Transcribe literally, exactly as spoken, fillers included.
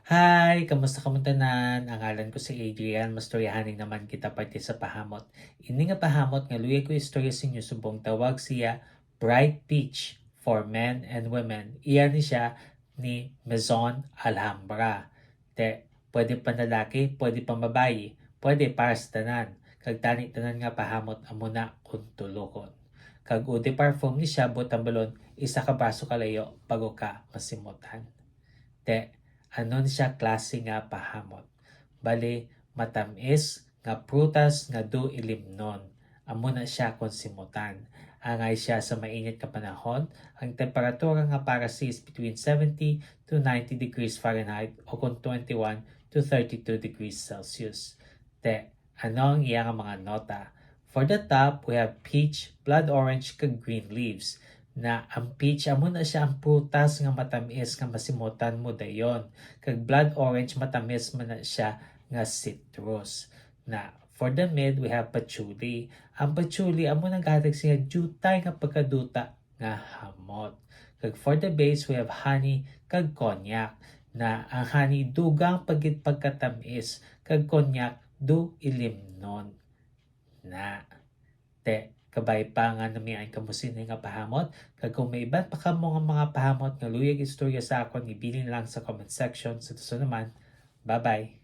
Hi! Kamusta kamo tanan? Ang ngalan ko si Adrian. Mastoryahanay naman kita parte sa pahamot. Ini nga pahamot nga luyag ko istorya sa inyo subong tawag siya Bright Peach for Men and Women. Iya ni siya ni Maison Alhambra. Te, pwede panlalaki, pwede pambabayi, pwede para sa tanan. Kag tani tanan nga pahamot amo na kung tulokon. Kag eau de parfum ni siya, buot hambalon, isa ka braso kalayo bago ka masimutan. Te, ano ni siya klase nga pahamot? Bali, matamis nga prutas nga do ilimnon. Amo na siya kung simutan. Angay siya sa mainit nga panahon, ang temperatura nga para siya is between seventy to ninety degrees Fahrenheit o kung twenty-one to thirty-two degrees Celsius. Te, ano ang iya nga mga nota? For the top, we have peach, blood orange, kag green leaves. Na ang peach, amo na siya ang prutas nga matamis nga masimutan mo dayon. Kag blood orange, matamis man na siya nga citrus. Na for the mid, we have patchouli. Ang patchouli, amo naghatag siya jutay nga pagkaduta nga hamot. Kag for the base, we have honey kag konyak. Na ang honey dugang pagit pagkatamis, kag konyak do ilimnon na. Te, kabay pa nga namian kamo sini nga pahamot, kag kung may iban pa kamo nga mga pahamot nga luyag istorya sa akon, ibilin lang sa comment section. Sa susunod naman, bye-bye.